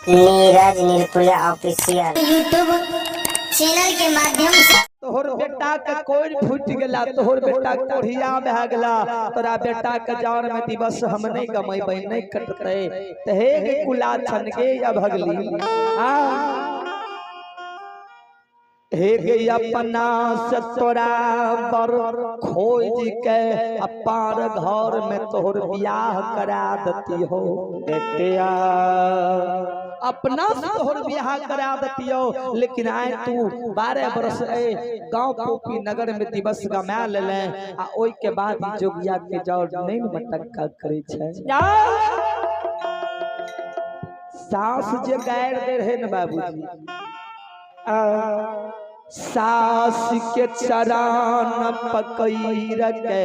Neeraj Nirpuriya official YouTube channel के माध्यम से तोहर बेटा के कोर फूट गेला, तोहर बेटा कोढ़िया भए गेला, तोरा बेटा के जान में दिवस हम नहीं गमेबै, नहीं कटतै। त हे गे कुला छन गे या भगली, आ हे गे अपना से तोरा बर खोज के अपार घर में तोहर बियाह करा देती हो बेटिया, अपना से तोहर बियाह करा देती हो। लेकिन आए तू 12 बरस ए गांव पोपी नगर में दिवस गमा लेले, आ ओई के बाद ई जोगिया के जड़ नहीं मटक्का करे छै। सास जे गायर दे रहे न बाबूजी, सास के चरण पकड़ के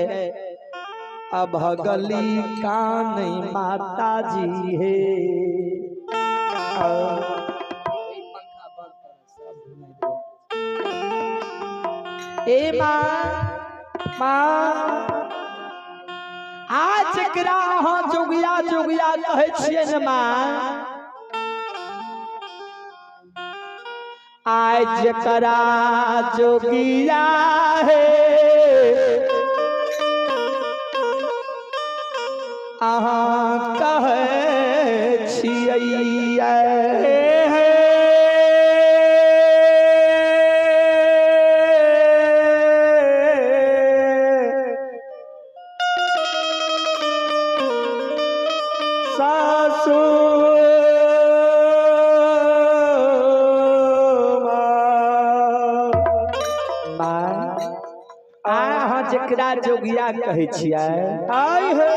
अभगली कान माता जी हे। ए माँ, माँ आज जकरा अहाँ जोगिया जोगिया कहै छियै ने माँ, आज जकरा जोगिया है अहाँ कहै छियै। सासू माँ, अहाँ जकरा जोगिया कहै छियै, आय हे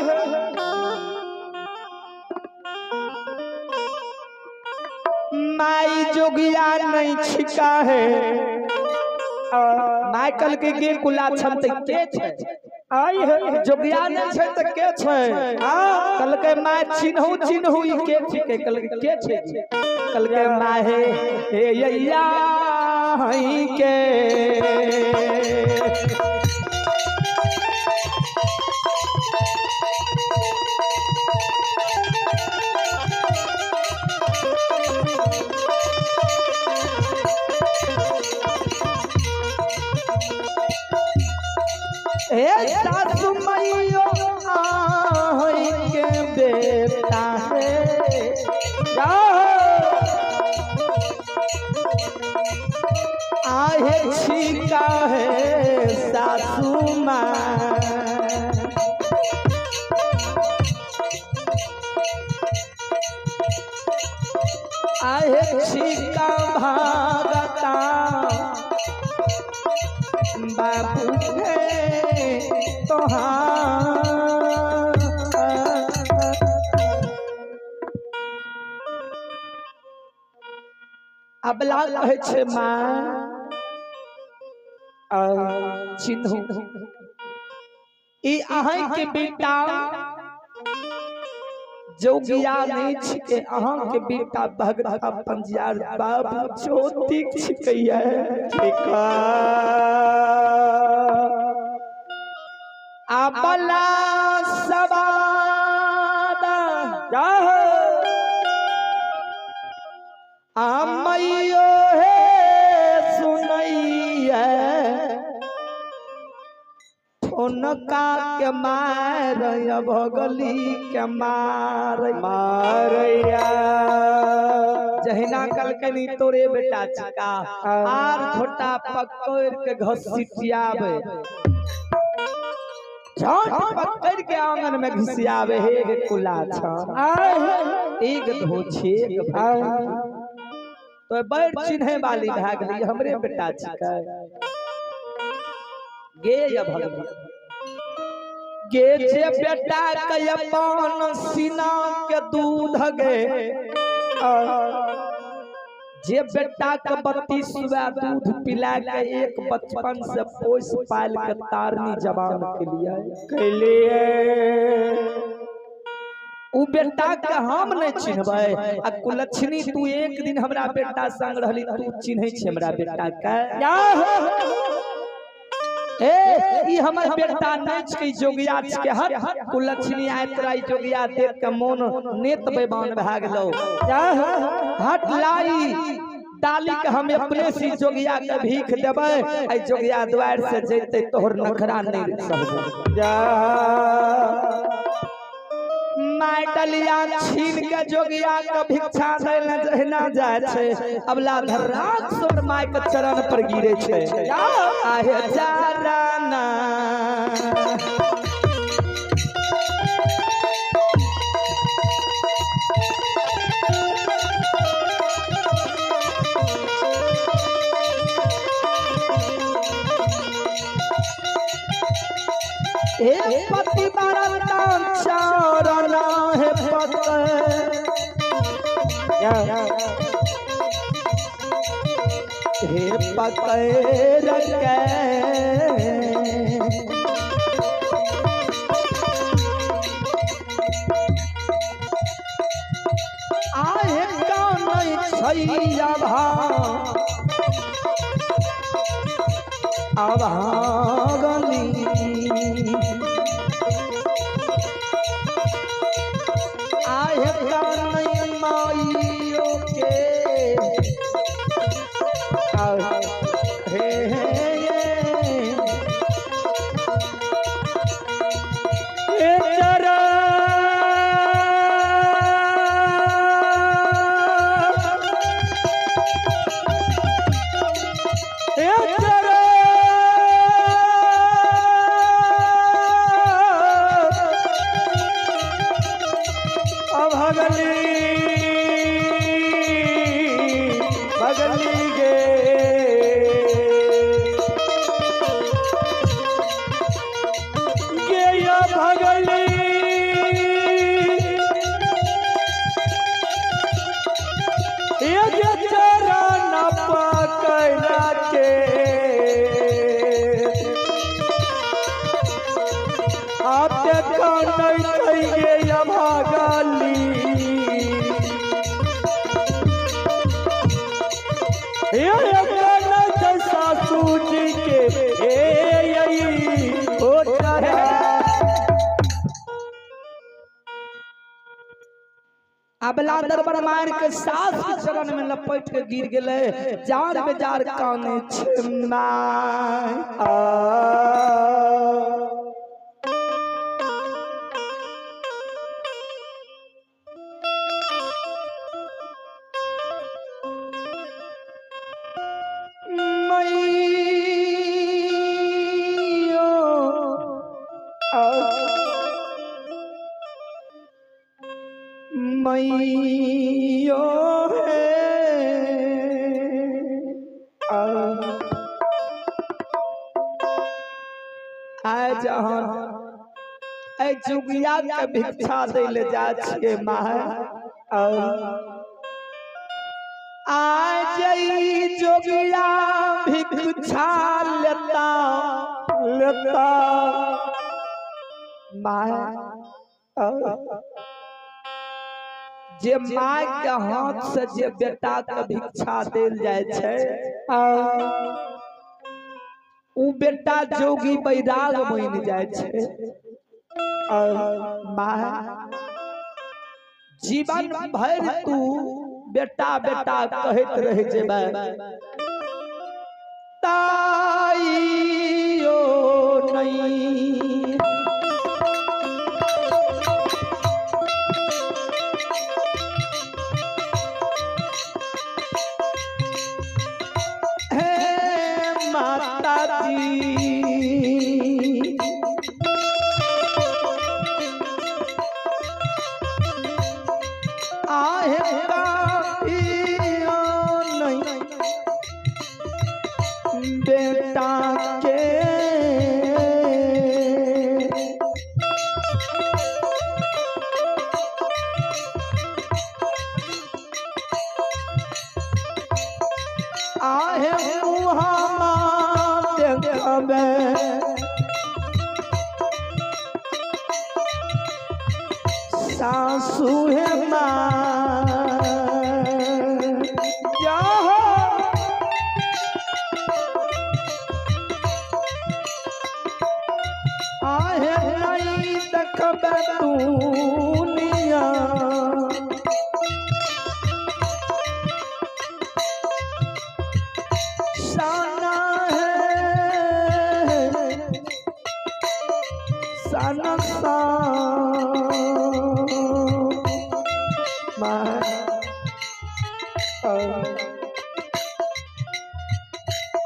माई जोगिया नहीं छिका है। माई कहलकै के कुला छम त के छै, आय हे जोगिया नहीं छै त के छै। कहलकै माय चिन्हू चिन्हू ई के छिकै। कहलकै के छै? कहलकै माय हे हे यैया हई के। हे सासु मैयो आई के बेटा हे, आहे छिका है सासु माँ। आहे छिका भागता बाबू हे तोहार। अबला कहै छै माँ चिन्हू ई अहाँ के बेटा जोगिया नहीं छिके, अहाँ के बेटा भगता पंजियार बाबू ज्योति छिकैया। अबला सवाद आमैयो हे सुनैया, ठोनका के मार भगली के मार मारैया। जहिना कहलकनि तोरे बेटा छिका, आर झोटा पकड़ के घसीटियाबे, झोट पकड़ के आंगन में घुसियाबे। हे गे कुला छ एक धो छे तो बड़ चिन्हे वाली भए गेली हमरे बेटा छिका। गे या भगवान गे जे बेटा के अपन सीना के दूध गे, जे बेटा के 32 सुबह दूध पिला के एक बचपन से पोस पाल के तारनी जवान के लिए कैलिए, उ बेटा के हम नहीं चिन्हबै। आ कुलक्षणी तू एक दिन हमरा बेटा संग रहली, तू चिन्है छी हमरा बेटा के। ए ई हमर बेटा नहीं छै जोगिया छिकै। हट कुलक्षणी आय तोरा ई जोगिया देख के मोन नेत बेमान भए गेलौ। हट लाई डाली के हम अपने सी जोगिया के भीख देबै ऐ जोगिया द्वार से जैते तोहर नखरा नहीं सहबो। जा my डलिया छीन के जोगिया के भिक्षा दै ले जहिना जाय छै अबला धर्राक सोर my के चरण पर गिरे छै। आहे चाराना हे पति बरता चरण हे पत हे पकड़ के आहे कान छैया भा अभागली आहे कान माइयो के हे हे चरा भगली गे गे या भगली ये चरण पकड़ के आपके कान चाहिए या भगली सासू जी के अबला दरबार मार के सास के चरण में लपट के गिर गेले जार बेजार काने छिमाय मैयो है आय जहन ऐ जुगिया के भिक्षा दै ले जा छियै my आ जई जोगिया भिक्षा लेता लेता my जे my के हाथ से जे बेटा के भिक्षा देल जाय छै उ बेटा जोगी बैराग बनि जाय छै। My जीवन भर तू बेटा बेटा कहैत रह जेबै ताइयो नहीं हे माता जी आहे काफियो नहीं बेटा के आहे मुहामा देखबे सासू हे माँ आहे नहीं देखबे दुनिया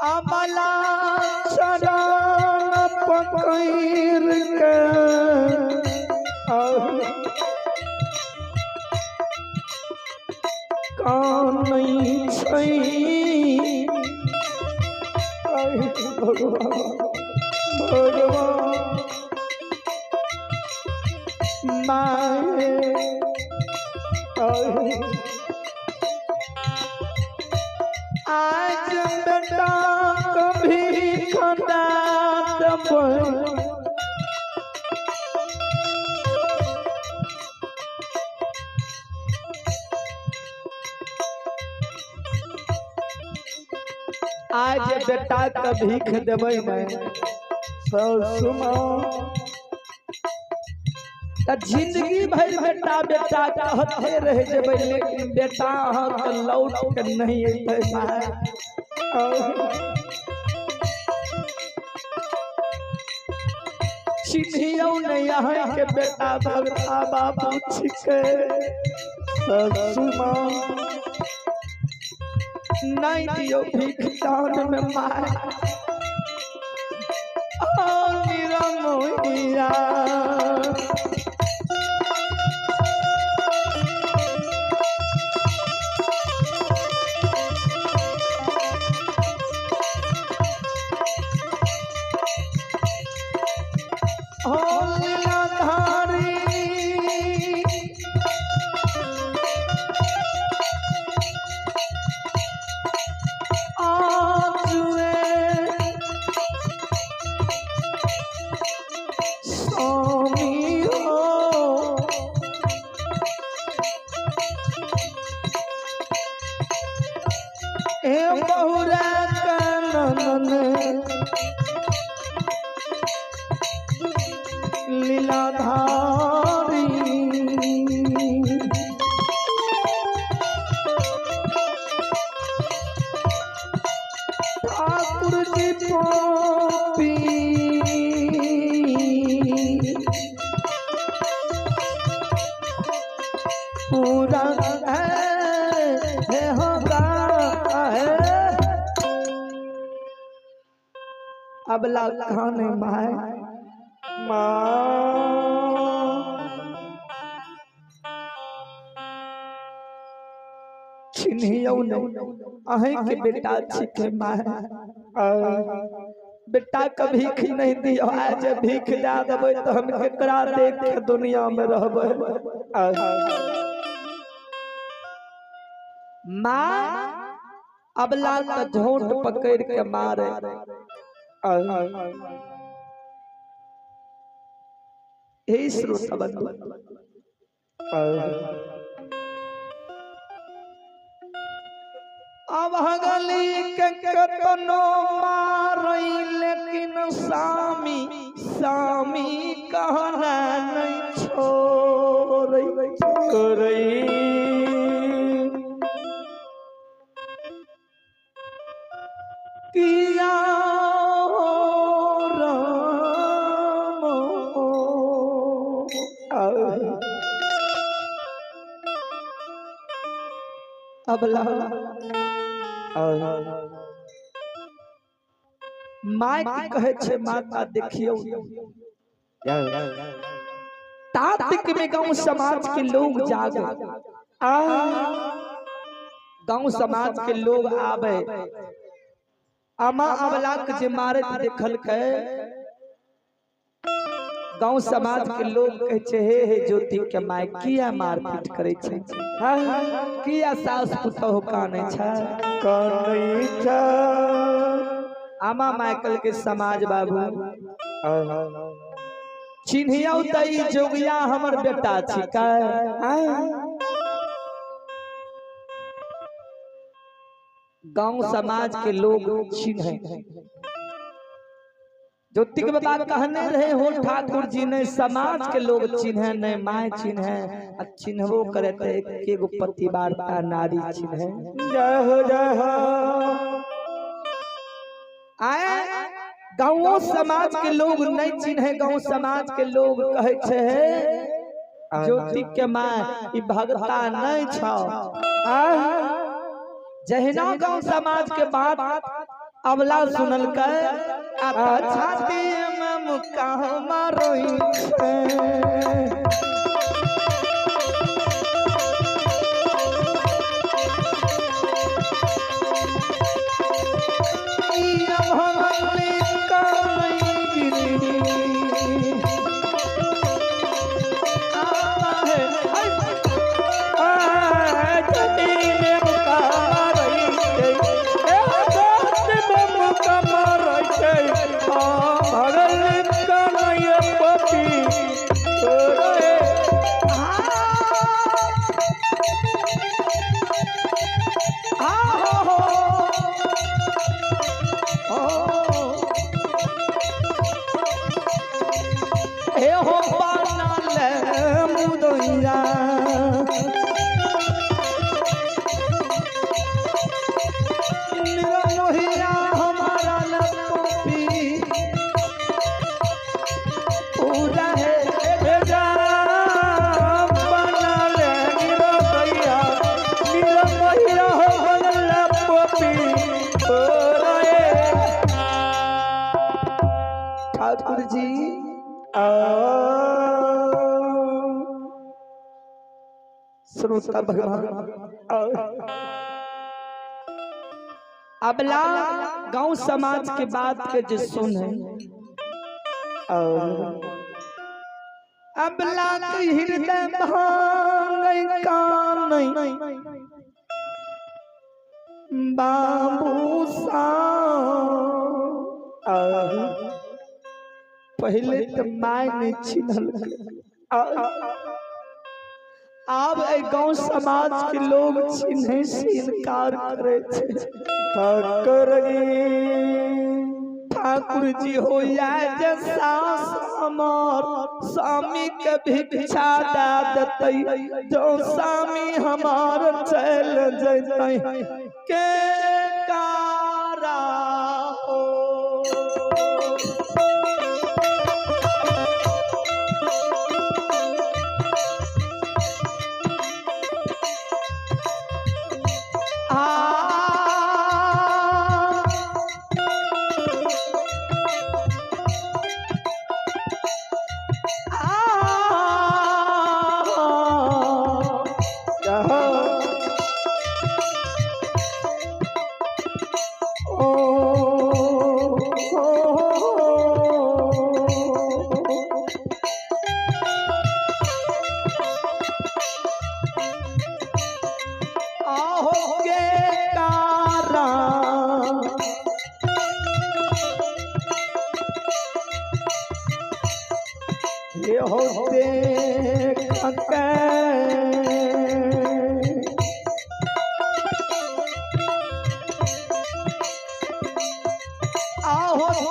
अबला चरण पकड़ के कानै छै। भगवान भगवान माए, आज बेटा कभी खंडा दबे आज बेटा के भीख देबै मैं ससुमा त जिंदगी भर बेटा बेटा कहते रह जेबै, लेकिन बेटा अहाँके लौट के नहीं अयतै माय। चिन्हियौ नहीं अहाँके बेटा भगता बाबू छिकै। ससुमा नहीं दियो भीख दान में my. ओ निरमोहिया ओ लीलाधारी आजुए स्वामी हो ए बहुरा कानन लीलाधारी ठाकुर जी पोपी पूरा है होगा है। अबला खाने my माँ चिन्हियौ नहीं अहें के बेटा छिके my. बेटा के भीख नहीं दियो, आज भीख दे देबै तो हम केकरा देख के दुनिया में रहबै। माँ अबला के झोंट पकड़ के मारे। हे श्रोता बंधु, अभगली के कतनो मारई लेकिन सामी सामी कहना नहीं छोड़ई करई किया राम। अबला my की कहे छे माता देखियो तात्विक में गांव समाज के लोग जागे, गांव समाज के लोग आवे। अमा अबला के जे मारत देखल के गांव समाज के लोग कहे छे हे हे ज्योति के my किया मारपीट करे छे, किया सास पुतोह काने छे कानै छे। आमा माइकल के समाज बाबू चिन्हियौ त ई जोगिया हमर बेटा छिकै। गांव समाज के लोग चिन्हे ज्योति के बाबा कहने रहे हो ठाकुर जी ने समाज के लोग चिन्हे नहीं my चिन्हे, आ चिन्हबो करे त एके गो पतिवार्ता नारी चिन्हे। जय हो जय हो। आए गाँव समाज के लोग नहीं चिन्हे, गाँव समाज के लोग कहे छे ज्योति के my ई भगता नहीं छौ। जहिना गांव समाज के बात अबला सुनल के छाती में मुक्का मारोई छै। ठाकुर जी श्रोता भगवान अबला गांव समाज के बात के जो सुने अबला के हृदय भांग कान बाबू सा पहले तो my नहीं छिनल अब गांव समाज के लोग चिन्हे से इनकार करे ठाकुर जी ठाकुर जी हो या जे सास हमार स्वामी के भिक्षा दे देतै जो स्वामी हमार चल जैतै के कारा हो।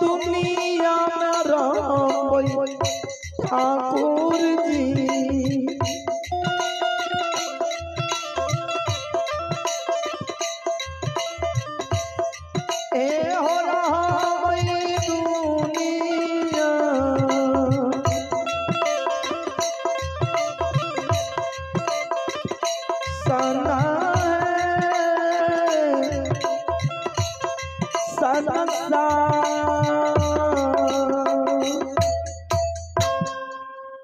दुनिया में राम ठाकुर जी ए हो राम दुनिया सना है सनसा।